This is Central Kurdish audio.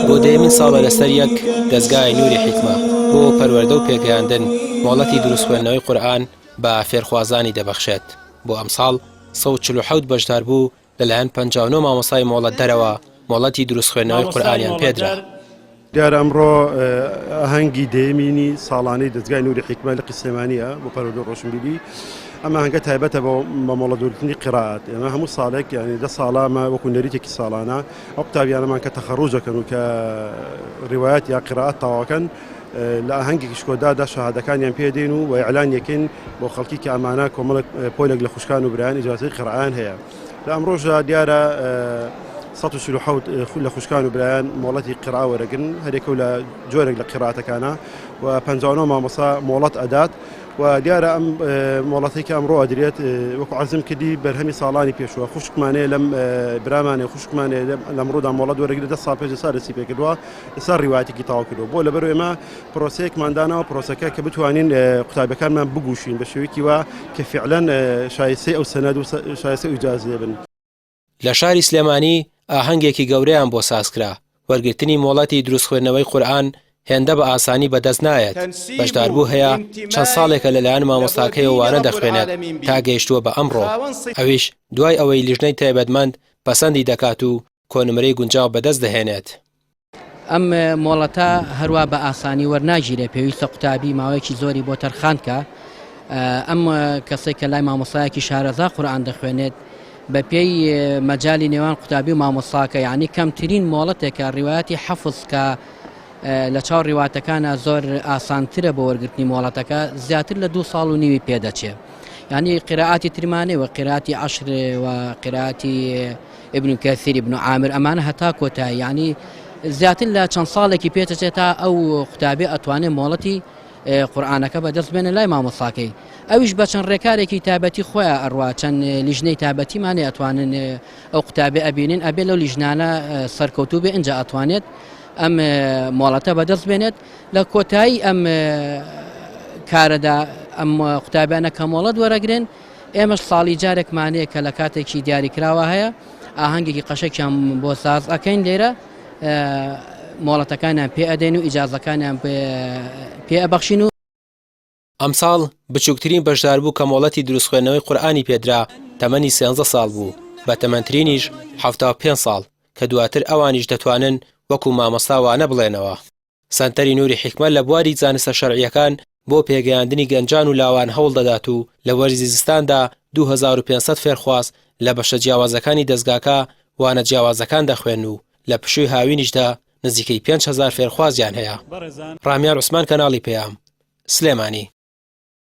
بۆ دەیەمین ساڵە لەسەر یەک دەزگای نوری حیکمە بۆ پەروەردە و پێگەیاندن مۆڵەتی دروست خوێندنەوەی قورئان بە فێرخوازانی دەبەخشێت بۆ ئەمساڵ 147 بەشداربوو لەلایەن 59 مامۆستای مۆڵەتدەرەوە مۆڵەتی دروست خوێندنەوەی قورئانیان پێدرا. دیارە ئەمڕۆ ئاهەنگی دەیەمینی ساڵانەی دەزگای نوری حیکمە لقی سلێمانیە بۆ پەروەردە و ڕۆشنبیری ئەم ئاهەنگە تایبەتە بە مۆڵەت وەرگرتنی قیرائەت ئێمە هەموو ساڵێک یعنی دە ساڵە ئەمە وەکو نەریتێکی ساڵانە ئەو قوتابیانەمان کە تەخەڕوج دەکەن و کە ڕیوایەت یا قیرائەت تەواوەکەن لە ئاهەنگێکی شکۆداردا شەهادەکانیان پێدەین و ئیعلان یەکەین بۆ خەڵکی کە ئەمانە کۆمەڵێک پۆلێک لە خوشکان و برایان ئیجازەی قیرائەیان هەیە. لە ئەمڕۆشدا دیارە 147 لە خوشکان و برایان مۆڵەتی قیرائە وەرەگرن هەرێکە و لە جۆرێک لە قیراتەکانە و 59 مامۆستا مۆڵەت ئەدات و دیارە ئەم مۆڵەتەی کە ئەمڕۆ ئەدرێت وەکو عەرزم کردی بەرهەمی ساڵانی پێشووە خوشکمانەیە لەم برامانێ خوشکمانێ لەمڕۆدا مۆڵەت وەرەگرێت دە ساڵ پێش ئێستا دەستی پێکردووە ئێستا ڕیوایەتێکی تەواو کردووە بۆ لەبەر ئێمە پرۆسەیەکمان داناوە پرۆسەکە کە بتوانین قوتابیەکانمان بگوشین بە شێوەیەکی وا کە فعلەن شایستەی ئەو سەنەد و شایستەی ئەو ئیجازەیە بن. لە شاری سلێمانی ئاهەنگێکی گەورەیان بۆ سازکرا، وەرگرتنی مۆڵەتی دروست خوێندنەوەی قورئان هێندە بە ئاسانی بەدەست نایەت، بەشداربوو هەیە چەند ساڵێکە لەلایەن مامۆستاکەیەوە وانە دەخوێنێت تا گەیشتووە بە ئەمڕۆ، ئەویش دوای ئەوەی لیژنەی تایبەتمەند پەسەندی دەکات و کۆنمرەی گونجاو بەدەست دەهێنێت. ئەم مۆڵەتە هەروا بە ئاسانی وەرناگیرێ پێویستە قوتابی ماوەیەکی زۆری بۆ تەرخان کە ئەم کەسێک کە لای مامۆستایەکی شارەزا قورئان دەخوێنێت بە پێی مەجای نێوان قوتابی و مامۆستاکە یعنی کەمترین مۆڵەتێکە ڕیواەتی حەفز کە لە چاو ڕیواتەکانە زۆر ئاسانترە بۆ وەرگرتنی مۆڵەتەکە زیاتر لە دو ساڵ و نیوی پێدەچێت یعنی قراءاتی ترمانێ و قراءاتی عشر و قراءاتی ابن کثیر ابن عامر ئەمانە هەتا کۆتایی یعنی زیاتر لە چەند ساڵێکی پێدەچێت تا ئەو قوتابی ئەتوانێت مۆڵەتی قورآانەکە بەدەست بێنە لای مامۆساکەی ئەویش بە چەند ڕێکارێکی تابەتی خۆیان ئەڕوا چەند لیژنەی تابەتیمانێ ئەتوانن ئەو قوتابی ئەبینن ئەبێ لەو لیژنانە سەرکەوتوو بێ ئینجا ئەتوانێت ئەم مۆڵەتە بەدەست بێنێت لە کۆتایی ئەم کارەدا ئەم قوتابیانە کە مۆڵەت وەرەگرن ئێمەش ساڵی جارێکمان هەیە کە لە کاتێکی دیاریکراوە هەیە ئاهەنگێکی قەشەکیان بۆ ساز ئەکەین لێرە مۆڵەتەکانیان پێ ئەدەین و ئیجازەکانیان پێ ئەبەخشین و ئەمساڵ بچووکترین بەشداربوو کە مۆڵەتی دروست خوێندنەوەی قورئانی پێدرا تەمەنی سێنزە ساڵ بوو، بەتەمەنترینیش 75 ساڵ، کە دواتر ئەوانیش دەتوانن وەکو مامۆستا وانە بڵێنەوە. سەنتەری نوری حیکمە لە بواری زانستە شەرعییەکان بۆ پێگەیاندنی گەنجان و لاوان هەوڵ دەدات و لە وەرزی زستاندا 2500 فێرخواز لە بەشە جیاوازەکانی دەزگاکە وانە جیاوازەکان دەخوێن و لە پشووی هاوینیشدا نزیکەی 5000 فێرخوازیان هەیە. ڕامیار عوسمان کەناڵی پەیام، سلێمانی.